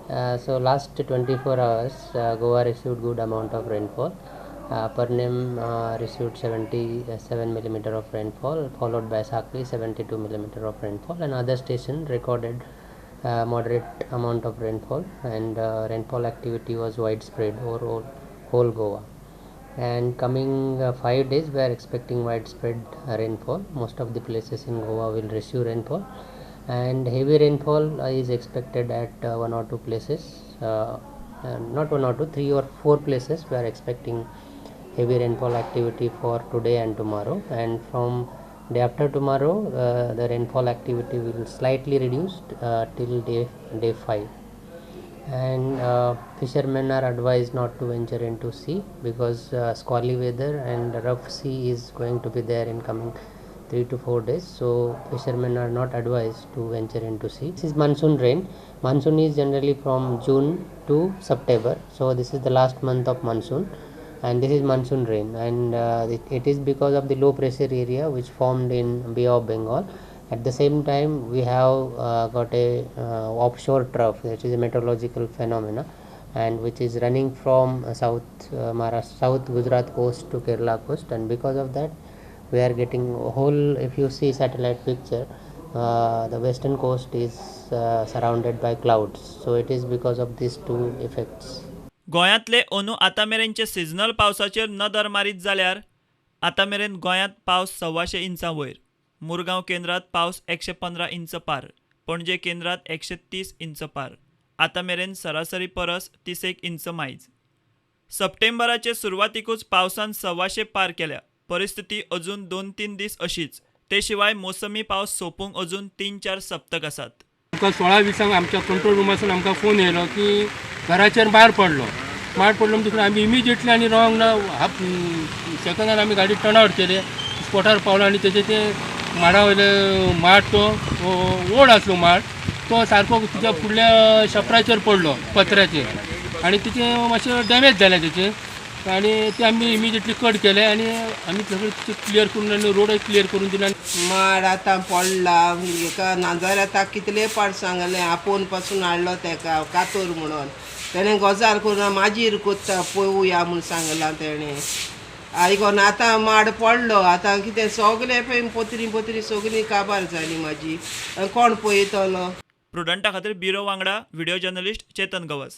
So last 24 hours Goa received good amount of rainfall. Pernem received 77 millimeter of rainfall, followed by Sakli 72 millimeter of rainfall, and other station recorded moderate amount of rainfall, and rainfall activity was widespread over whole Goa. And coming 5 days we are expecting widespread rainfall. Most of the places in Goa will receive rainfall, and heavy rainfall is expected at 1 or 2 places, not 1 or 2, 3 or 4 places we are expecting heavy rainfall activity for today and tomorrow. And from day after tomorrow the rainfall activity will slightly reduce till day 5. And fishermen are advised not to venture into sea because squally weather and rough sea is going to be there in coming 3 to 4 days. So fishermen are not advised to venture into sea. This is monsoon rain. Monsoon is generally from June to September. So this is the last month of monsoon, and this is monsoon rain, and it is because of the low pressure area which formed in Bay of Bengal. At the same time, we have got a offshore trough, which is a meteorological phenomena, and which is running from South Maharashtra, South Gujarat coast to Kerala coast, and because of that we are getting whole, if you see satellite picture, the western coast is surrounded by clouds. So it is because of these two effects. गोंयांतले अंदू आतां मेरेनचे seasonal पावसाचेर नदर मारीत जाल्यार आतां मेरेन गोंयांत पावस 125 इंचां वयर, मुरगांव केंद्रांत पावस 115 इंच पार, पणजे केंद्रांत 130 इंच पार, आतां मेरेन सरासरी परस 31 इंच मायज. सप्टेंबराचे सुरवातीकूच पावसान 125 पार केल्या. परिस्थिती अजून 2-3 दीस अशीच. ते शिवाय मोसमी पावस सोंपूंक अजून 3-4 सप्तक आसात. आमकां 16-20 आमच्या कंट्रोल रुमासून आमकां फोन येयलो की घराचेर मार पडलो. मार पडलो म्हणटकच आमी इमिजिएटली आनी रॉंग ना हाफ सेकंदान आमी गाडी टर्न आवट केले, स्पॉटार पावलो आनी तेजे ते माडा वयले माड तो ओड आसलो माड तो सारको तुज्या फुडल्या शपराचेर पडलो, पत्र्याचेर, आनी तिचें मातशें डॅमेज जालें तेचें, आनी ते आमी इमिजिएटली कट केले आनी आमी सगळें क्लियर करून आनी रोडय क्लियर करून दिले. माड आतां पडला हेका, नाजाल्यार आतां कितले पाट सांगलें आपोवन पासून हाडलो तेका कातोर म्हणून, तेणें गजाल करून मागीर कोत्ता पळोवया म्हूण सांगलां तेणें. आयकोन आतां माड पडलो, आतां कितें सगलें पळय पोतरी पोतरी सगळीं काबार जाली म्हाजी, कोण पळयतलो. प्रुडंटा खातीर बिरो वांगडा व्हिडिओ जर्नलिस्ट चेतन गवस.